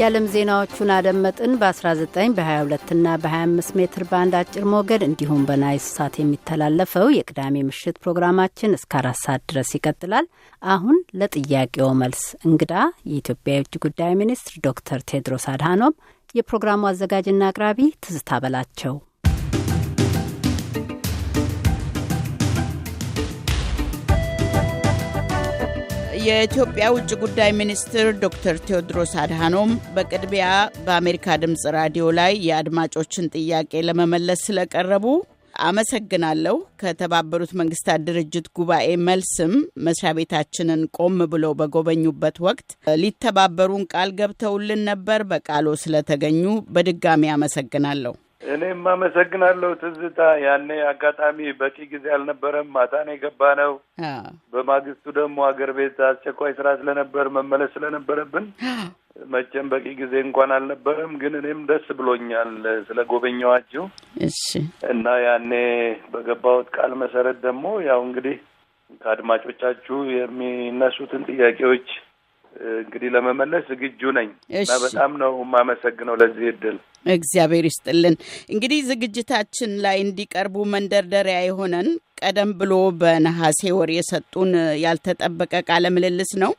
የዓለም ዜናዎቹን አደመጥን። በ19 በ22 እና በ25 ሜትር ባንድ አጭር ሞገድ እንዲሁም በናይል ሳት የሚተላለፈው የቅዳሜ ምሽት ፕሮግራማችን እስከ 4 ሰዓት ድረስ ይቀጥላል። አሁን ለጥያቄው መልስ እንግዳ የኢትዮጵያ የውጭ ጉዳይ ሚኒስትር ዶክተር ቴድሮስ አድሃኖም፣ የፕሮግራሙ አዘጋጅና አቅራቢ ትዝታ በላቸው። የኢትዮጵያ ውጭ ጉዳይ ሚኒስትር ዶክተር ቴዎድሮስ አድሃኖም፣ በቅድሚያ በአሜሪካ ድምፅ ራዲዮ ላይ የአድማጮችን ጥያቄ ለመመለስ ስለቀረቡ አመሰግናለሁ። ከተባበሩት መንግስታት ድርጅት ጉባኤ መልስም መስሪያ ቤታችንን ቆም ብለው በጎበኙበት ወቅት ሊተባበሩን ቃል ገብተውልን ነበር። በቃሎ ስለተገኙ በድጋሚ አመሰግናለሁ። እኔም አመሰግናለሁ ትዝታ። ያኔ አጋጣሚ በቂ ጊዜ አልነበረም። ማታ ነው የገባነው። በማግስቱ ደግሞ አገር ቤት አስቸኳይ ስራ ስለነበር መመለስ ስለነበረብን መቼም በቂ ጊዜ እንኳን አልነበረም። ግን እኔም ደስ ብሎኛል ስለ ጎበኘኋችሁ። እና ያኔ በገባሁት ቃል መሰረት ደግሞ ያው እንግዲህ ከአድማጮቻችሁ የሚነሱትን ጥያቄዎች እንግዲህ ለመመለስ ዝግጁ ነኝ እና በጣም ነው የማመሰግነው ለዚህ እድል። እግዚአብሔር ይስጥልን። እንግዲህ ዝግጅታችን ላይ እንዲቀርቡ መንደርደሪያ የሆነን ቀደም ብሎ በነሐሴ ወር የሰጡን ያልተጠበቀ ቃለ ምልልስ ነው።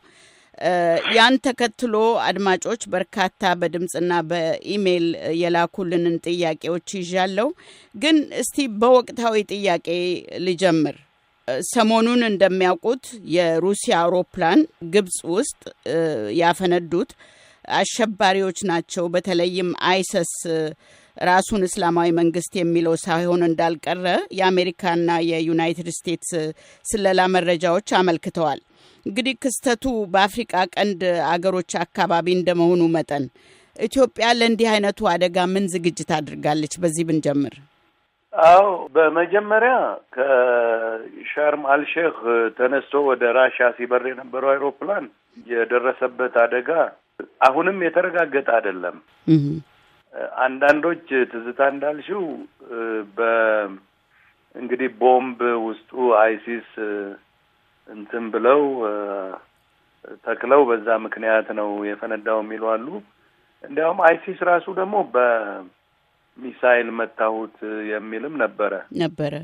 ያን ተከትሎ አድማጮች በርካታ በድምፅና በኢሜይል የላኩልንን ጥያቄዎች ይዣለሁ። ግን እስቲ በወቅታዊ ጥያቄ ልጀምር። ሰሞኑን እንደሚያውቁት የሩሲያ አውሮፕላን ግብጽ ውስጥ ያፈነዱት አሸባሪዎች ናቸው፣ በተለይም አይሰስ ራሱን እስላማዊ መንግስት የሚለው ሳይሆን እንዳልቀረ የአሜሪካና የዩናይትድ ስቴትስ ስለላ መረጃዎች አመልክተዋል። እንግዲህ ክስተቱ በአፍሪቃ ቀንድ አገሮች አካባቢ እንደመሆኑ መጠን ኢትዮጵያ ለእንዲህ አይነቱ አደጋ ምን ዝግጅት አድርጋለች? በዚህ ብንጀምር። አዎ፣ በመጀመሪያ ከሻርም አልሼክ ተነስቶ ወደ ራሻ ሲበር የነበረው አይሮፕላን የደረሰበት አደጋ አሁንም የተረጋገጠ አይደለም። አንዳንዶች ትዝታ እንዳልሽው በ እንግዲህ ቦምብ ውስጡ አይሲስ እንትን ብለው ተክለው በዛ ምክንያት ነው የፈነዳው የሚሉ አሉ። እንዲያውም አይሲስ ራሱ ደግሞ በሚሳይል መታሁት የሚልም ነበረ ነበረ።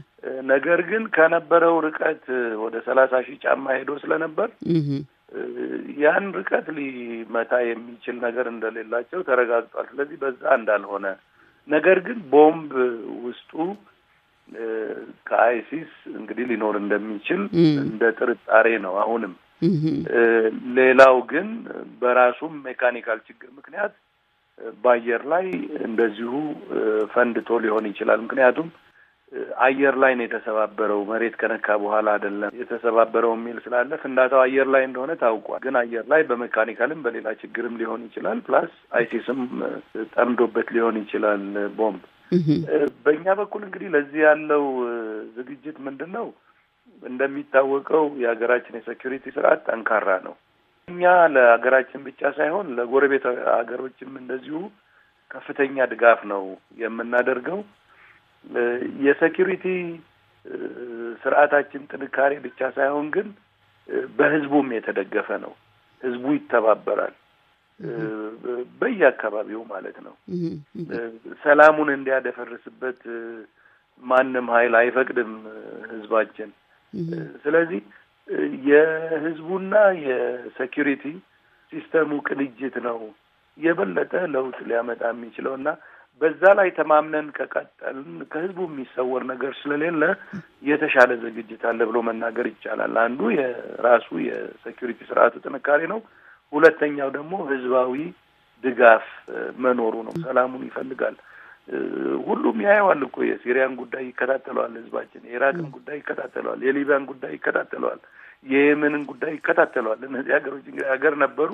ነገር ግን ከነበረው ርቀት ወደ 30,000 ጫማ ሄዶ ስለነበር ያን ርቀት ሊመታ የሚችል ነገር እንደሌላቸው ተረጋግጧል። ስለዚህ በዛ እንዳልሆነ፣ ነገር ግን ቦምብ ውስጡ ከአይሲስ እንግዲህ ሊኖር እንደሚችል እንደ ጥርጣሬ ነው አሁንም። ሌላው ግን በራሱም mechanical ችግር ምክንያት በአየር ላይ እንደዚሁ ፈንድቶ ሊሆን ይችላል። ምክንያቱም አየር ላይ ነው የተሰባበረው፣ መሬት ከነካ በኋላ አይደለም የተሰባበረው የሚል ስላለ ፍንዳታው አየር ላይ እንደሆነ ታውቋል። ግን አየር ላይ በ mechanical ም በሌላ ችግርም ሊሆን ይችላል። Plus አይሲስም ጠምዶበት ሊሆን ይችላል ቦምብ። በእኛ በኩል እንግዲህ ለዚህ ያለው ዝግጅት ምንድን ነው? እንደሚታወቀው የሀገራችን የ security ስርዓት ጠንካራ ነው። እኛ ለሀገራችን ብቻ ሳይሆን ለጎረቤት ሀገሮችም እንደዚሁ ከፍተኛ ድጋፍ ነው የምናደርገው። የ security ስርዓታችን ጥንካሬ ብቻ ሳይሆን ግን በህዝቡም የተደገፈ ነው። ህዝቡ ይተባበራል፣ በየአካባቢው ማለት ነው። ሰላሙን እንዲያደፈርስበት ማንም ኃይል አይፈቅድም ህዝባችን። ስለዚህ የህዝቡና የ security system ኡ ቅንጅት ነው የበለጠ ለውጥ ሊያመጣ የሚችለው እና በዛ ላይ ተማምነን ከቀጠልን ከህዝቡ የሚሰወር ነገር ስለሌለ የተሻለ ዝግጅት አለ ብሎ መናገር ይቻላል። አንዱ የራሱ የ security ስርዓቱ ጥንካሬ ነው። ሁለተኛው ደግሞ ህዝባዊ ድጋፍ መኖሩ ነው። ሰላሙን ይፈልጋል። ሁሉም ያየዋል እኮ፣ የሲሪያን ጉዳይ ይከታተለዋል ህዝባችን፣ የኢራቅን ጉዳይ ይከታተለዋል፣ የሊቢያን ጉዳይ ይከታተለዋል፣ የየመንን ጉዳይ ይከታተለዋል። እነዚህ ሀገሮች እንግዲህ ሀገር ነበሩ፣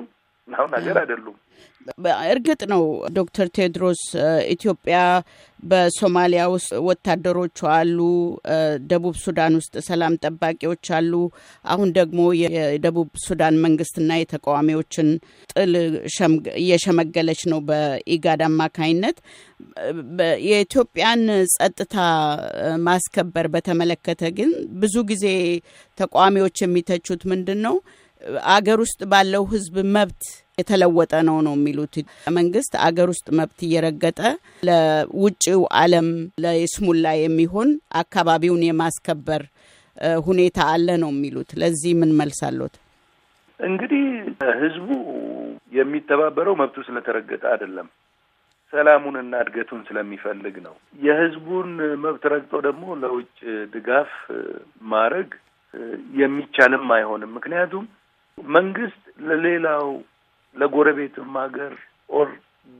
አሁን ሀገር አይደሉም። እርግጥ ነው ዶክተር ቴድሮስ፣ ኢትዮጵያ በሶማሊያ ውስጥ ወታደሮቿ አሉ፣ ደቡብ ሱዳን ውስጥ ሰላም ጠባቂዎች አሉ። አሁን ደግሞ የደቡብ ሱዳን መንግስትና የተቃዋሚዎችን ጥል እየሸመገለች ነው በኢጋድ አማካይነት። የኢትዮጵያን ጸጥታ ማስከበር በተመለከተ ግን ብዙ ጊዜ ተቃዋሚዎች የሚተቹት ምንድን ነው? አገር ውስጥ ባለው ህዝብ መብት የተለወጠ ነው ነው የሚሉት። መንግስት አገር ውስጥ መብት እየረገጠ ለውጭው ዓለም ለይስሙላ የሚሆን አካባቢውን የማስከበር ሁኔታ አለ ነው የሚሉት። ለዚህ ምን መልስ አለዎት? እንግዲህ ህዝቡ የሚተባበረው መብቱ ስለተረገጠ አይደለም፣ ሰላሙንና እድገቱን ስለሚፈልግ ነው። የህዝቡን መብት ረግጦ ደግሞ ለውጭ ድጋፍ ማድረግ የሚቻልም አይሆንም። ምክንያቱም መንግስት ለሌላው ለጎረቤትም ሀገር or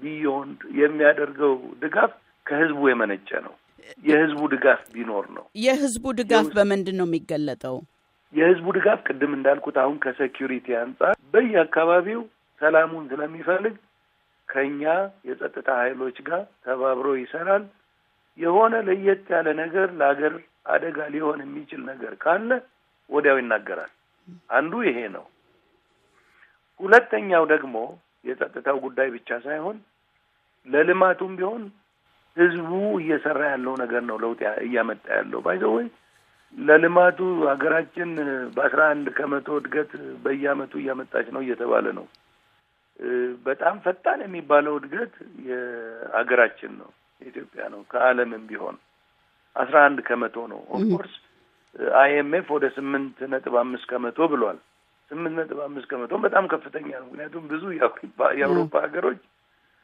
beyond የሚያደርገው ድጋፍ ከህዝቡ የመነጨ ነው። የህዝቡ ድጋፍ ቢኖር ነው። የህዝቡ ድጋፍ በምንድን ነው የሚገለጠው? የህዝቡ ድጋፍ ቅድም እንዳልኩት አሁን ከ security አንጻር በየአካባቢው ሰላሙን ስለሚፈልግ ከኛ የጸጥታ ኃይሎች ጋር ተባብሮ ይሰራል። የሆነ ለየት ያለ ነገር ለሀገር አደጋ ሊሆን የሚችል ነገር ካለ ወዲያው ይናገራል። አንዱ ይሄ ነው። ሁለተኛው ደግሞ የጸጥታው ጉዳይ ብቻ ሳይሆን ለልማቱም ቢሆን ህዝቡ እየሰራ ያለው ነገር ነው ለውጥ እያመጣ ያለው። By the way ለልማቱ ሀገራችን በ11% እድገት በየአመቱ እያመጣች ነው እየተባለ ነው። በጣም ፈጣን የሚባለው እድገት የሀገራችን ነው፣ የኢትዮጵያ ነው። ከዓለምም ቢሆን 11% ነው። Of course IMF ወደ 8.5% ብሏል። 8.5% በጣም ከፍተኛ ነው። ምክንያቱም ብዙ የአውሮፓ ሀገሮች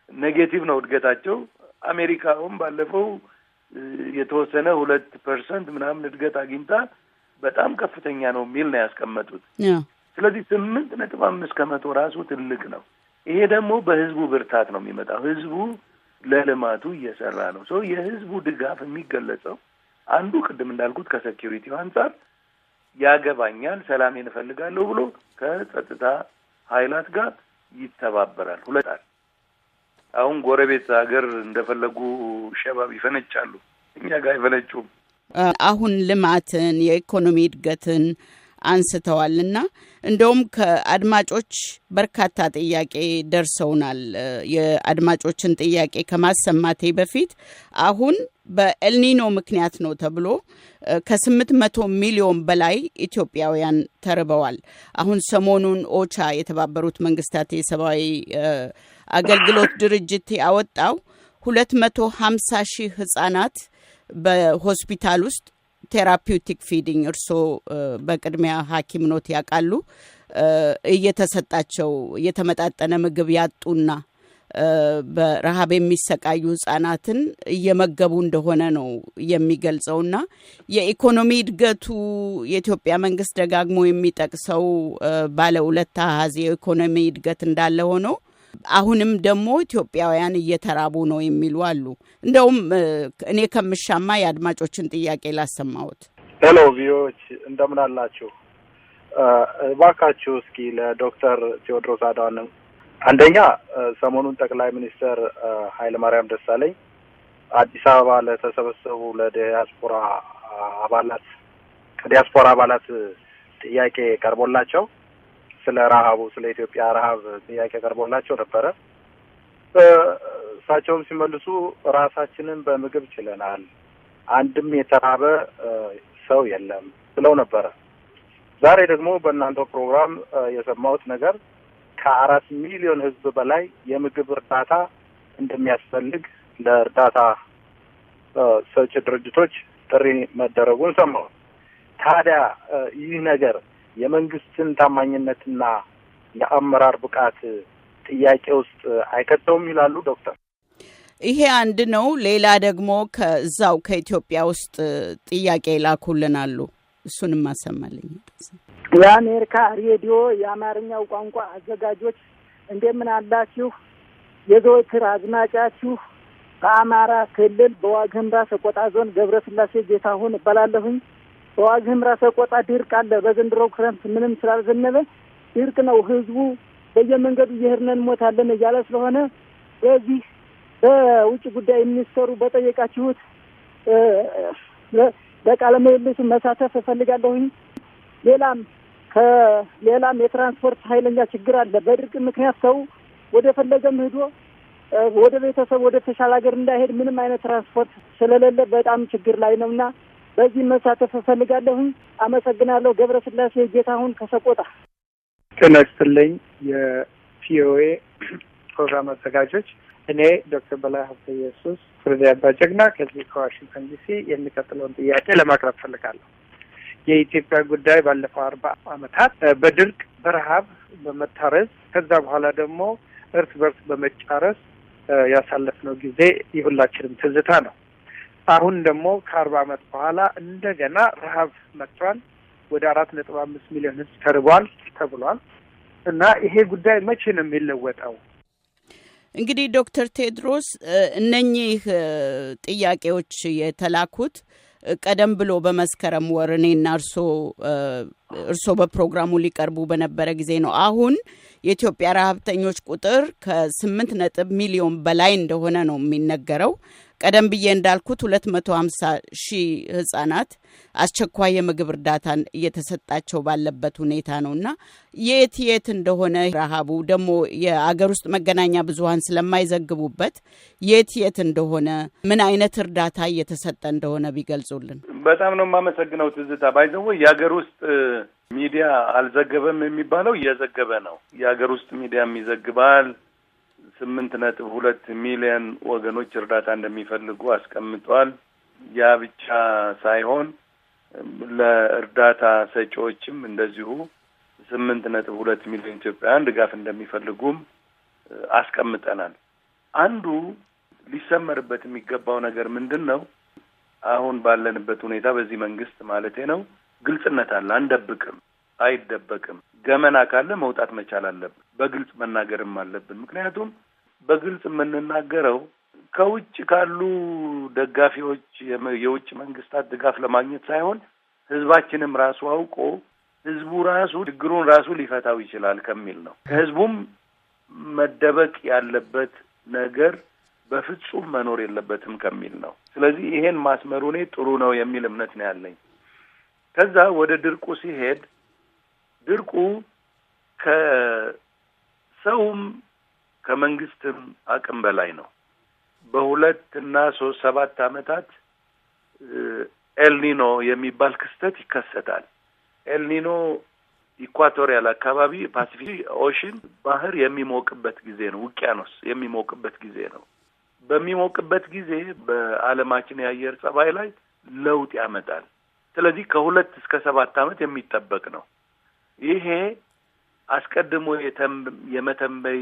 negative ነው እድገታቸው። አሜሪካውም ባለፈው የተወሰነ 2% ምናምን እድገት አግኝታ በጣም ከፍተኛ ነው የሚል ነው ያስቀመጡት። ስለዚህ 8.5% ራሱ ትልቅ ነው። ይሄ ደግሞ በህዝቡ ብርታት ነው የሚመጣው። ህዝቡ ለልማቱ እየሰራ ነው። So የህዝቡ ድጋፍ የሚገለጸው አንዱ ቅድም እንዳልኩት ከ security ው አንጻር ያገባኛል፣ ሰላሜን እፈልጋለሁ ብሎ ከጸጥታ ኃይላት ጋር ይተባበራል። ሁለታል አሁን ጎረቤት ሀገር እንደፈለጉ ሸባብ ይፈነጫሉ፣ እኛ ጋር አይፈነጩም። አሁን ልማትን የኢኮኖሚ እድገትን አንስተዋልና እንደውም ከአድማጮች በርካታ ጥያቄ ደርሰውናል። የአድማጮችን ጥያቄ ከማሰማቴ በፊት አሁን በኤልኒኖ ምክንያት ነው ተብሎ ከ800 ሚሊዮን በላይ ኢትዮጵያውያን ተርበዋል። አሁን ሰሞኑን ኦቻ የተባበሩት መንግስታት የሰብአዊ አገልግሎት ድርጅት ያወጣው 250 ሺህ ህጻናት በሆስፒታል ውስጥ therapeutic feeding፣ እርሶ በቅድሚያ ሐኪም ኖት ያውቃሉ፣ እየተሰጣቸው የተመጣጠነ ምግብ ያጡና በረሃብ የሚሰቃዩ ህጻናትን እየመገቡ እንደሆነ ነው የሚገልጸውና የኢኮኖሚ እድገቱ የኢትዮጵያ መንግስት ደጋግሞ የሚጠቅሰው ባለ ሁለት አሃዝ የኢኮኖሚ እድገት እንዳለ ሆኖ አሁንም ደግሞ ኢትዮጵያውያን እየተራቡ ነው የሚሉ አሉ። እንደውም እኔ ከምሻማ የአድማጮችን ጥያቄ ላሰማሁት። Hello ቪኦኤዎች እንደምን አላችሁ? እባካችሁ እስኪ ለዶክተር ቴዎድሮስ አድሃኖም አንደኛ ሰሞኑን ጠቅላይ ሚኒስትር ኃይለማርያም ደሳለኝ አዲስ አበባ ለተሰበሰቡ ለዲያስፖራ አባላት ከዲያስፖራ አባላት ጥያቄ ቀርቦላቸው ስለ ረሃቡ ስለ ኢትዮጵያ ረሃብ ጥያቄ ቀርቦላቸው ነበረ። እሳቸውም ሲመልሱ ራሳችንን በምግብ ችለናል፣ አንድም የተራበ ሰው የለም ብለው ነበረ። ዛሬ ደግሞ በእናንተው ፕሮግራም የሰማሁት ነገር ከ4 ሚሊዮን ህዝብ በላይ የምግብ እርዳታ እንደሚያስፈልግ ለእርዳታ ሰጪ ድርጅቶች ጥሪ መደረጉን ሰማሁ። ታዲያ ይህ ነገር የመንግስትን ታማኝነትና የአመራር ብቃት ጥያቄ ውስጥ አይከተውም ይላሉ ዶክተር? ይሄ አንድ ነው። ሌላ ደግሞ ከዛው ከኢትዮጵያ ውስጥ ጥያቄ ላኩልናሉ። እሱንም አሰማልኝ። የአሜሪካ ሬዲዮ የአማርኛው ቋንቋ አዘጋጆች እንደምን አላችሁ? የዘወትር አድማጫችሁ በአማራ ክልል በዋግኽምራ ሰቆጣ ዞን ገብረስላሴ ጌታሁን እባላለሁኝ። በዋግኽምራ ሰቆጣ ድርቅ አለ። በዘንድሮው ክረምት ምንም ስላልዘነበ ድርቅ ነው። ህዝቡ በየመንገዱ እየሄድን እንሞታለን እያለ ስለሆነ በዚህ በውጭ ጉዳይ ሚኒስተሩ በጠየቃችሁት በቃለ ምልልሱ መሳተፍ እፈልጋለሁኝ። ሌላም የትራንስፖርት ኃይለኛ ችግር አለ። በድርቅ ምክንያት ሰው ወደ ፈለገም ሄዶ ወደ ቤተሰብ ወደ ተሻለ ሀገር እንዳይሄድ ምንም አይነት ትራንስፖርት ስለሌለ በጣም ችግር ላይ ነውና በዚህ መሳተፍ እፈልጋለሁኝ። አመሰግናለሁ። ገብረስላሴ ጌታሁን ከሰቆጣ። ጤና ይስጥልኝ የቪኦኤ ፕሮግራም አዘጋጆች። እኔ ዶክተር በላይ ሀብተ ኢየሱስ ፍርድ አባ ጀግና ከዚህ ከዋሽንግተን ዲሲ የሚቀጥለውን ጥያቄ ለማቅረብ ፈልጋለሁ። የኢትዮጵያ ጉዳይ ባለፈው 40 ዓመታት በድርቅ፣ በረሀብ፣ በመታረዝ፣ ከዛ በኋላ ደግሞ እርስ በርስ በመጫረስ ያሳለፍነው ጊዜ የሁላችንም ትዝታ ነው። አሁን ደግሞ ከ40 ዓመት በኋላ እንደገና ረሀብ መጥቷል። ወደ 4.5 ሚሊዮን ሕዝብ ተርቧል ተብሏል። እና ይሄ ጉዳይ መቼ ነው የሚለወጠው? እንግዲህ ዶክተር ቴድሮስ፣ እነኚህ ጥያቄዎች የተላኩት ቀደም ብሎ በመስከረም ወር እኔና እርሶ በፕሮግራሙ ሊቀርቡ በነበረ ጊዜ ነው። አሁን የኢትዮጵያ ረሀብተኞች ቁጥር ከ8 ነጥብ ሚሊዮን በላይ እንደሆነ ነው የሚነገረው። ቀደም ብዬ እንዳልኩት 250,000 ህጻናት አስቸኳይ የምግብ እርዳታን እየተሰጣቸው ባለበት ሁኔታ ነው። እና የት የት እንደሆነ ረሃቡ ደግሞ የአገር ውስጥ መገናኛ ብዙኃን ስለማይዘግቡበት የት የት እንደሆነ፣ ምን አይነት እርዳታ እየተሰጠ እንደሆነ ቢገልጹልን። በጣም ነው የማመሰግነው ትዝታ። By the way፣ የሀገር ውስጥ ሚዲያ አልዘገበም የሚባለው እየዘገበ ነው። የሀገር ውስጥ ሚዲያም ይዘግባል። 8.2 ሚሊዮን ወገኖች እርዳታ እንደሚፈልጉ አስቀምጧል። ያ ብቻ ሳይሆን ለእርዳታ ሰጪዎችም እንደዚሁ 8.2 ሚሊዮን ኢትዮጵያውያን ድጋፍ እንደሚፈልጉም አስቀምጠናል። አንዱ ሊሰመርበት የሚገባው ነገር ምንድን ነው? አሁን ባለንበት ሁኔታ፣ በዚህ መንግስት ማለቴ ነው፣ ግልጽነት አለ። አንደብቅም፣ አይደበቅም። ገመና ካለ መውጣት መቻል አለብን። በግልጽ መናገርም አለብን። ምክንያቱም በግልጽ የምንናገረው ከውጭ ካሉ ደጋፊዎች፣ የውጭ መንግስታት ድጋፍ ለማግኘት ሳይሆን ህዝባችንም ራሱ አውቆ ህዝቡ ራሱ ችግሩን ራሱ ሊፈታው ይችላል ከሚል ነው። ከህዝቡም መደበቅ ያለበት ነገር በፍጹም መኖር የለበትም ከሚል ነው። ስለዚህ ይሄን ማስመሩ እኔ ጥሩ ነው የሚል እምነት ነው ያለኝ። ከዛ ወደ ድርቁ ሲሄድ ድርቁ ከሰውም ከመንግስትም አቅም በላይ ነው። በሁለት እና ሶስት 7 ዓመታት ኤልኒኖ የሚባል ክስተት ይከሰታል። ኤልኒኖ equatorial አካባቢ Pacific Ocean ባህር የሚሞቅበት ጊዜ ነው። ውቅያኖስ የሚሞቅበት ጊዜ ነው። በሚሞቅበት ጊዜ በዓለማችን የአየር ጸባይ ላይ ለውጥ ያመጣል። ስለዚህ ከ2 እስከ 7 ዓመት የሚጠበቅ ነው። ይሄ አስቀድሞ የመተንበይ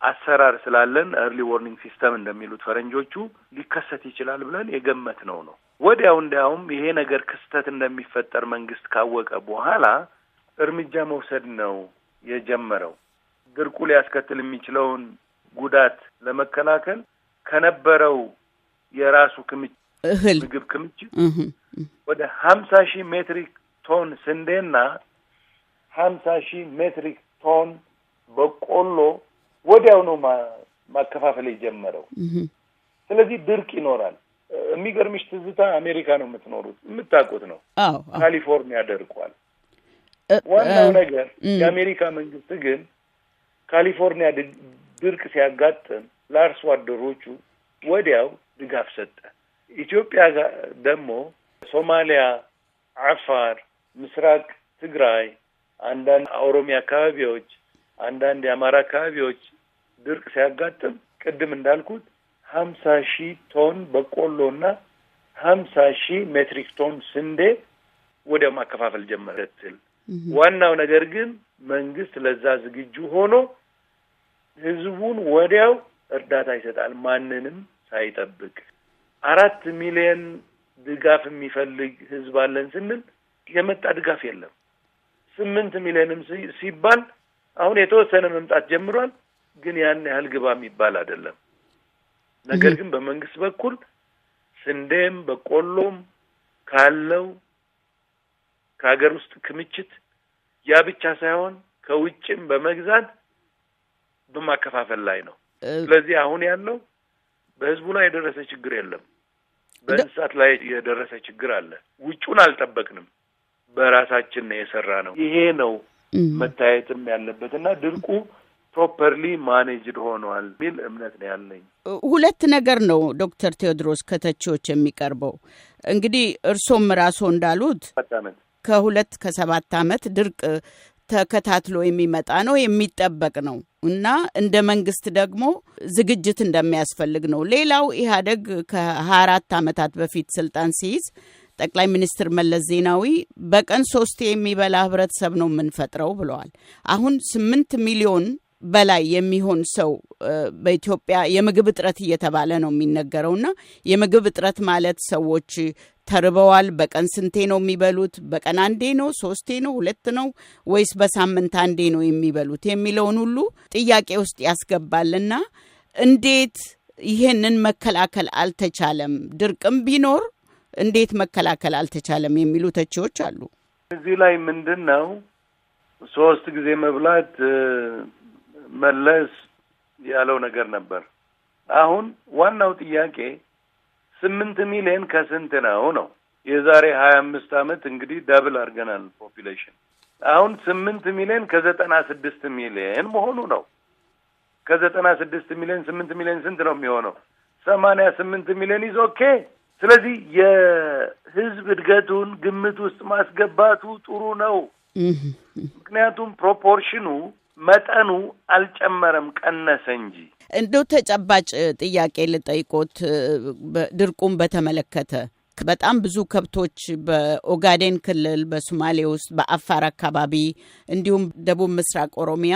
አሰራር ስላለን፣ early warning system እንደሚሉት ፈረንጆቹ፣ ሊከሰት ይችላል ብለን የገመትነው ነው። ወዲያው እንዲያውም ይሄ ነገር ክስተት እንደሚፈጠር መንግስት ካወቀ በኋላ እርምጃ መውሰድ ነው የጀመረው። ድርቁ ሊያስከትል የሚችለውን ጉዳት ለመከላከል ከነበረው የራሱ ክምችት እህል ምግብ ክምችት ወደ 50,000 ሜትሪክ ቶን ስንዴና 50,000 ሜትሪክ ቶን በቆሎ ወዲያው ነው ማከፋፈል የጀመረው። ስለዚህ ድርቅ ይኖራል። የሚገርምሽ ትዝታ፣ አሜሪካ ነው የምትኖሩት፣ የምታውቁት ነው። ካሊፎርኒያ ደርቋል። ዋናው ነገር የአሜሪካ መንግስት ግን ካሊፎርኒያ ድርቅ ሲያጋጥም ለአርሶ አደሮቹ ወዲያው ድጋፍ ሰጠ። ኢትዮጵያ ደግሞ ሶማሊያ፣ አፋር፣ ምስራቅ ትግራይ፣ አንዳንድ ኦሮሚያ አካባቢዎች፣ አንዳንድ የአማራ አካባቢዎች ድርቅ ሲያጋጥም ቅድም እንዳልኩት 50,000 ቶን በቆሎና 50,000 ሜትሪክ ቶን ስንዴ ወዲያው ማከፋፈል ጀመረ። ዋናው ነገር ግን መንግስት ለዛ ዝግጁ ሆኖ ህዝቡን ወዲያው እርዳታ ይሰጣል፣ ማንንም ሳይጠብቅ። 4 ሚሊዮን ድጋፍ የሚፈልግ ህዝብ አለን ስንል የመጣ ድጋፍ የለም። 8 ሚሊዮንም ሲባል አሁን የተወሰነ መምጣት ጀምሯል፣ ግን ያን ያህል ግባ የሚባል አይደለም። ነገር ግን በመንግስት በኩል ስንዴም በቆሎም ካለው ከሀገር ውስጥ ክምችት፣ ያ ብቻ ሳይሆን ከውጭም በመግዛት በማከፋፈል ላይ ነው። ስለዚህ አሁን ያለው በህዝቡ ላይ የደረሰ ችግር የለም። በእንስሳት ላይ የደረሰ ችግር አለ። ውጩን አልጠበቅንም፣ በራሳችን ነው የሰራነው። ይሄ ነው መታየትም ያለበት እና ድርቁ properly managed ሆኗል የሚል እምነት ነው ያለኝ። ሁለት ነገር ነው ዶክተር ቴዎድሮስ ከተቺዎች የሚቀርበው። እንግዲህ እርሶም ራስዎ እንዳሉት ከ2 ከ7 ዓመት ድርቅ ተከታትሎ የሚመጣ ነው፣ የሚጠበቅ ነው እና እንደ መንግስት ደግሞ ዝግጅት እንደሚያስፈልግ ነው። ሌላው ኢህአዴግ ከ24 ዓመታት በፊት ስልጣን ሲይዝ ጠቅላይ ሚኒስትር መለስ ዜናዊ በቀን 3 የሚበላ ህብረተሰብ ነው የምንፈጥረው ብለዋል። አሁን 8 ሚሊዮን በላይ የሚሆን ሰው በኢትዮጵያ የምግብ እጥረት እየተባለ ነው የሚነገረውና የምግብ እጥረት ማለት ሰዎች ተርበዋል። በቀን ስንቴ ነው የሚበሉት? በቀን አንዴ ነው፣ 3 ነው፣ 2 ነው ወይስ በሳምንት አንዴ ነው የሚበሉት የሚለውን ሁሉ ጥያቄ ውስጥ ያስገባልና እንዴት ይሄንን መከላከል አልተቻለም? ድርቅም ቢኖር እንዴት መከላከል አልተቻለም የሚሉ ተቺዎች አሉ። እዚህ ላይ ምንድነው 3 ጊዜ መብላት መለስ ያለው ነገር ነበር። አሁን ዋናው ጥያቄ 8 ሚሊዮን ከስንት ነው ነው። የዛሬ 25 ዓመት እንግዲህ double አድርገናል population። አሁን 8 ሚሊዮን ከ96 ሚሊዮን መሆኑ ነው። ከ96 ሚሊዮን 8 ሚሊዮን ስንት ነው የሚሆነው? 88 ሚሊዮን is okay። ስለዚህ የህዝብ እድገቱን ግምት ውስጥ ማስገባቱ ጥሩ ነው። ምክንያቱም proportion ኑ መጠኑ አልጨመረም፣ ቀነሰ እንጂ። እንደው ተጨባጭ ጥያቄ ልጠይቆት ድርቁን በተመለከተ በጣም ብዙ ከብቶች በኦጋዴን ክልል፣ በሶማሌ ውስጥ፣ በአፋር አካባቢ እንዲሁም ደቡብ ምስራቅ ኦሮሚያ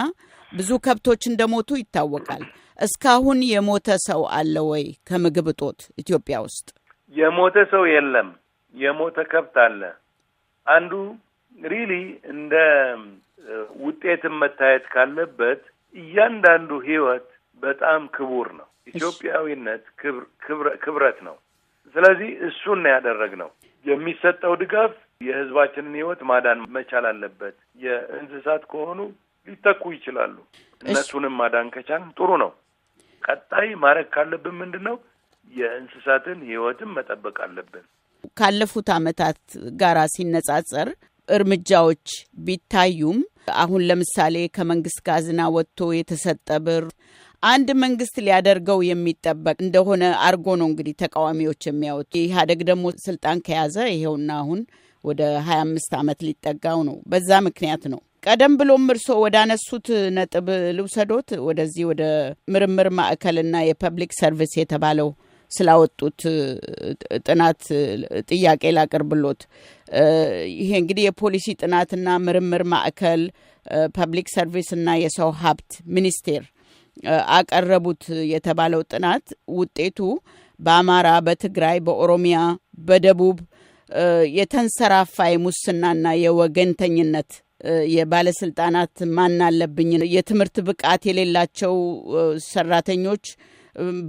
ብዙ ከብቶች እንደሞቱ ይታወቃል። እስካሁን የሞተ ሰው አለ ወይ ከምግብ እጦት ኢትዮጵያ ውስጥ? የሞተ ሰው የለም፣ የሞተ ከብት አለ። አንዱ really እንደ ውጤትም መታየት ካለበት እያንዳንዱ ህይወት በጣም ክቡር ነው። ኢትዮጵያዊነት ክብረት ነው። ስለዚህ እሱን ነው ያደረግነው። የሚሰጠው ድጋፍ የህዝባችንን ህይወት ማዳን መቻል አለበት። የእንስሳት ከሆኑ ሊተኩ ይችላሉ። እነሱንም ማዳን ከቻልን ጥሩ ነው። ቀጣይ ማድረግ ካለብን ምንድነው? የእንስሳትን ህይወትን መጠበቅ አለብን። ካለፉት አመታት ጋራ ሲነጻጸር እርምጃዎች ቢታዩም አሁን ለምሳሌ ከመንግስት ካዝና ወጥቶ የተሰጠ ብር አንድ መንግስት ሊያደርገው የሚጠበቅ እንደሆነ አርጎ ነው እንግዲህ ተቃዋሚዎች የሚያወጡ። ኢህአዴግ ደግሞ ስልጣን ከያዘ ይሄውና አሁን ወደ 25 አመት ሊጠጋው ነው። በዛ ምክንያት ነው። ቀደም ብሎም እርሶ ወዳነሱት ነጥብ ልውሰዶት። ወደዚህ ወደ ምርምር ማዕከልና የ public service የተባለው ስላወጡት ጥናት ጥያቄ ላቀርብሎት። ይሄ እንግዲህ የፖሊሲ ጥናትና ምርምር ማዕከል public service እና የሰው ሀብት ሚኒስቴር አቀረቡት የተባለው ጥናት ውጤቱ በአማራ፣ በትግራይ፣ በኦሮሚያ፣ በደቡብ የተንሰራፋ የሙስናና የወገንተኝነት የባለስልጣናት ማናለብኝ የትምህርት ብቃት የሌላቸው ሰራተኞች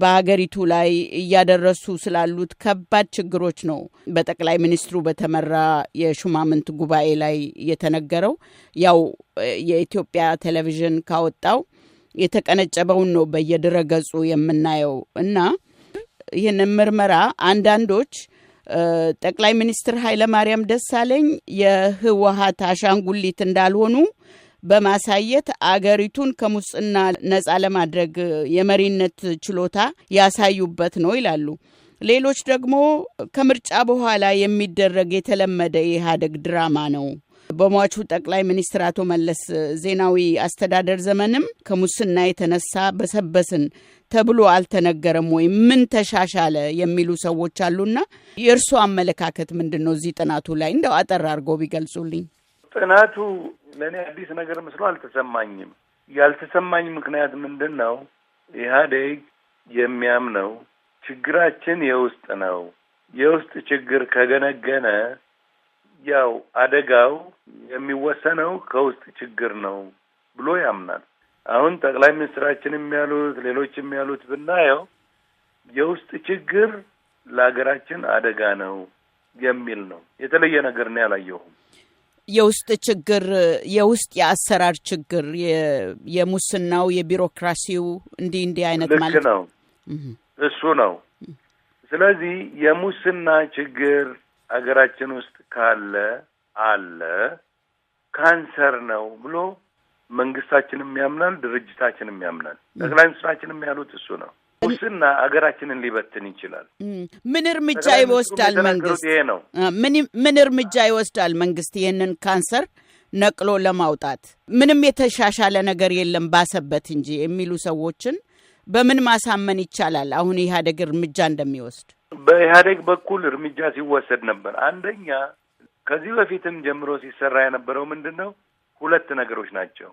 በሀገሪቱ ላይ እያደረሱ ስላሉት ከባድ ችግሮች ነው በጠቅላይ ሚኒስትሩ በተመራ የሹማምንት ጉባኤ ላይ የተነገረው። ያው የኢትዮጵያ ቴሌቪዥን ካወጣው የተቀነጨበውን ነው በየድረገጹ የምናየው። እና ይህንን ምርመራ አንዳንዶች ጠቅላይ ሚኒስትር ኃይለማርያም ደሳለኝ የህወሓት አሻንጉሊት እንዳልሆኑ በማሳየት አገሪቱን ከሙስና ነፃ ለማድረግ የመሪነት ችሎታ ያሳዩበት ነው ይላሉ። ሌሎች ደግሞ ከምርጫ በኋላ የሚደረግ የተለመደ የኢህአዴግ ድራማ ነው። በሟቹ ጠቅላይ ሚኒስትር አቶ መለስ ዜናዊ አስተዳደር ዘመንም ከሙስና የተነሳ በሰበስን ተብሎ አልተነገረም ወይ? ምን ተሻሻለ የሚሉ ሰዎች አሉና የእርሱ አመለካከት ምንድነው እዚህ ጥናቱ ላይ እንደው አጠር አድርጎ ቢገልጹልኝ። ጥናቱ ለኔ አዲስ ነገር መስሎ አልተሰማኝም። ያልተሰማኝ ምክንያት ምንድነው? ኢህአዴግ የሚያምነው ችግራችን የውስጥ ነው። የውስጥ ችግር ከገነገነ ያው አደጋው የሚወሰነው ከውስጥ ችግር ነው ብሎ ያምናል። አሁን ጠቅላይ ሚኒስትራችንም ያሉት ሌሎችም ያሉት ብናየው የውስጥ ችግር ለሀገራችን አደጋ ነው የሚል ነው። የተለየ ነገር ነው ያላየሁም። የውስጥ ችግር፣ የውስጥ የአሰራር ችግር፣ የሙስናው፣ የቢሮክራሲው እንዲህ እንዲህ አይነት ማለት ነው። እሱ ነው። ስለዚህ የሙስና ችግር ሀገራችን ውስጥ ካለ አለ ካንሰር ነው ብሎ መንግስታችንም ያምናል፣ ድርጅታችንም ያምናል፣ ጠቅላይ ሚኒስትራችንም ያሉት እሱ ነው። ሙስና ሀገራችንን ሊበትን ይችላል። ምን እርምጃ ይወስዳል መንግስት? ምን እርምጃ ይወስዳል መንግስት ይሄንን ካንሰር ነቅሎ ለማውጣት ምንም የተሻሻለ ነገር የለም ባሰበት እንጂ የሚሉ ሰዎችን በምን ማሳመን ይቻላል? አሁን ኢህአዴግ እርምጃ እንደሚወስድ በኢህአዴግ በኩል እርምጃ ሲወሰድ ነበር። አንደኛ ከዚህ በፊትም ጀምሮ ሲሰራ የነበረው ምንድነው? ሁለት ነገሮች ናቸው።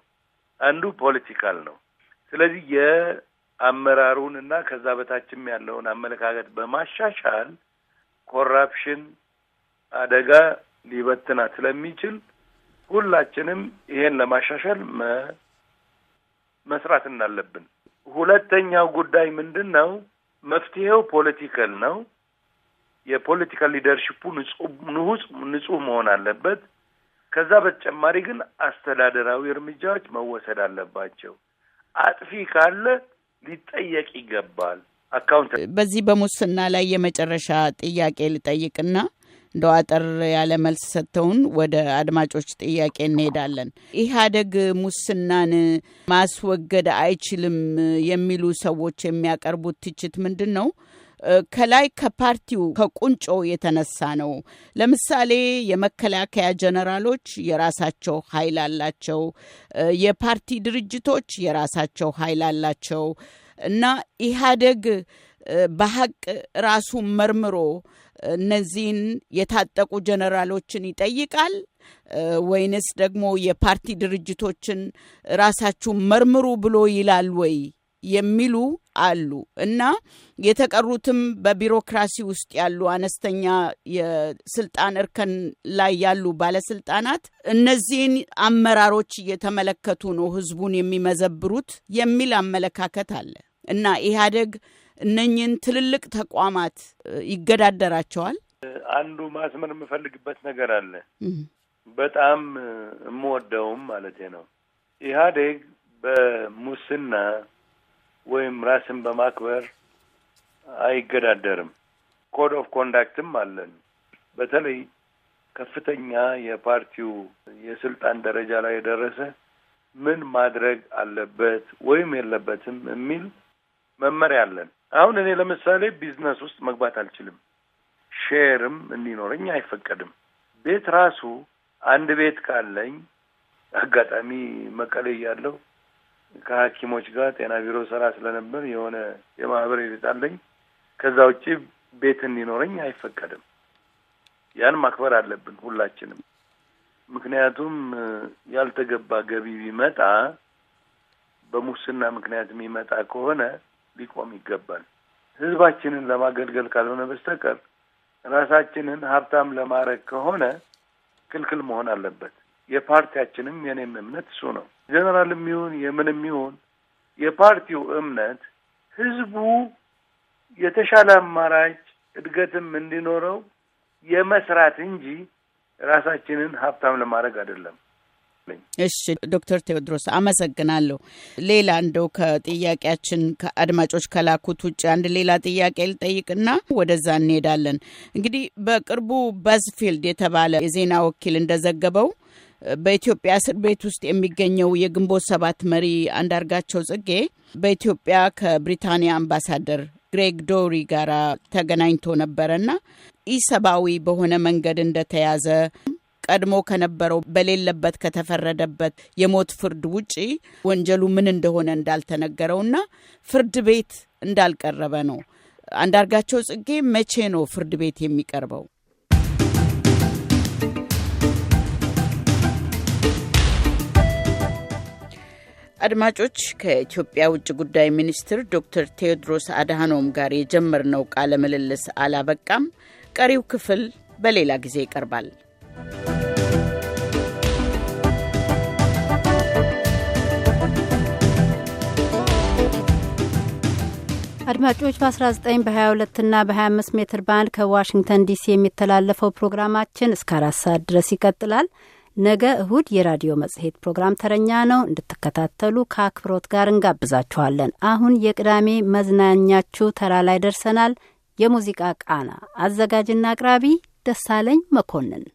አንዱ political ነው። ስለዚህ የአመራሩን እና ከዛ በታችም ያለውን አመለካከት በማሻሻል corruption አደጋ ሊበትናት ስለሚችል ሁላችንም ይሄን ለማሻሻል መስራት እንዳለብን። ሁለተኛው ጉዳይ ምንድነው? መፍትሄው political ነው። የ political leadership ኡ ንጹህ መሆን አለበት። ከዛ በተጨማሪ ግን አስተዳደራዊ እርምጃዎች መወሰድ አለባቸው። አጥፊ ካለ ሊጠየቅ ይገባል። account በዚህ በሙስና ላይ የመጨረሻ ጥያቄ ልጠይቅና እንደው አጠር ያለ መልስ ሰጥተውን ወደ አድማጮች ጥያቄ እንሄዳለን። ኢህአዴግ ሙስናን ማስወገድ አይችልም የሚሉ ሰዎች የሚያቀርቡት ትችት ምንድነው? ከላይ ከፓርቲው ከቁንጮ የተነሳ ነው። ለምሳሌ የመከላከያ ጀነራሎች የራሳቸው ኃይል አላቸው፣ የፓርቲ ድርጅቶች የራሳቸው ኃይል አላቸው እና ኢህአዴግ በሐቅ ራሱ መርምሮ እነዚህን የታጠቁ ጀነራሎችን ይጠይቃል ወይንስ ደግሞ የፓርቲ ድርጅቶችን ራሳችሁ መርምሩ ብሎ ይላል ወይ የሚሉ አሉ። እና የተቀሩትም በቢሮክራሲ ውስጥ ያሉ አነስተኛ የስልጣን እርከን ላይ ያሉ ባለስልጣናት እነዚህን አመራሮች እየተመለከቱ ነው ህዝቡን የሚመዘብሩት የሚል አመለካከት አለ። እና ኢህአዴግ እነኚህን ትልልቅ ተቋማት ይገዳደራቸዋል። አንዱ ማስመር የምፈልግበት ነገር አለ፣ በጣም የምወደውም ማለት ነው። ኢህአዴግ በሙስና ወይም ራስን በማክበር አይገዳደርም። code of conduct ም አለን። በተለይ ከፍተኛ የፓርቲው የስልጣን ደረጃ ላይ የደረሰ ምን ማድረግ አለበት ወይም የለበትም የሚል መመሪያ አለን። አሁን እኔ ለምሳሌ ቢዝነስ ውስጥ መግባት አልችልም። share ም እንዲኖረኝ አይፈቀድም። ቤት ራሱ አንድ ቤት ካለኝ አጋጣሚ መቀሌ እያለሁ ከሐኪሞች ጋር ጤና ቢሮ ሰራ ስለነበር የሆነ የማህበር ቤት አለኝ። ከዛ ውጪ ቤት እንዲኖረኝ አይፈቀድም። ያን ማክበር አለብን ሁላችንም። ምክንያቱም ያልተገባ ገቢ ቢመጣ በሙስና ምክንያት የሚመጣ ከሆነ ሊቆም ይገባል። ህዝባችንን ለማገልገል ካልሆነ በስተቀር ራሳችንን ሀብታም ለማድረግ ከሆነ ክልክል መሆን አለበት። የፓርቲያችንም የኔም እምነት እሱ ነው። ጀነራልም ይሁን የምንም ይሁን የፓርቲው እምነት ህዝቡ የተሻለ አማራጭ እድገትም እንዲኖረው የመስራት እንጂ ራሳችንን ሀብታም ለማድረግ አይደለም። እሺ ዶክተር ቴዎድሮስ አመሰግናለሁ። ሌላ እንደው ከጥያቄያችን ከአድማጮች ከላኩት ውጭ አንድ ሌላ ጥያቄ ልጠይቅና ወደዛ እንሄዳለን። እንግዲህ በቅርቡ ባዝፊልድ የተባለ የዜና ወኪል እንደዘገበው በኢትዮጵያ እስር ቤት ውስጥ የሚገኘው የግንቦት 7 መሪ አንዳርጋቸው ጽጌ በኢትዮጵያ ከብሪታንያ አምባሳደር ግሬግ ዶሪ ጋር ተገናኝቶ ነበርና ኢሰብአዊ በሆነ መንገድ እንደተያዘ ቀድሞ ከነበረው በሌለበት ከተፈረደበት የሞት ፍርድ ውጪ ወንጀሉ ምን እንደሆነ እንዳልተነገረውና ፍርድ ቤት እንዳልቀረበ ነው። አንዳርጋቸው ጽጌ መቼ ነው ፍርድ ቤት የሚቀርበው? አድማጮች፣ ከኢትዮጵያ ውጭ ጉዳይ ሚኒስትር ዶክተር ቴዎድሮስ አድሃኖም ጋር የጀመርነው ቃለ ምልልስ አላበቃም። ቀሪው ክፍል በሌላ ጊዜ ይቀርባል። አድማጮች፣ በ19 በ22 እና በ25 ሜትር ባንድ ከዋሽንግተን ዲሲ የሚተላለፈው ፕሮግራማችን እስከ 4 ሰዓት ድረስ ይቀጥላል። ነገ እሁድ የራዲዮ መጽሔት ፕሮግራም ተረኛ ነው። እንድትከታተሉ ከአክብሮት ጋር እንጋብዛችኋለን። አሁን የቅዳሜ መዝናኛችሁ ተራ ላይ ደርሰናል። የሙዚቃ ቃና አዘጋጅና አቅራቢ ደሳለኝ መኮንን።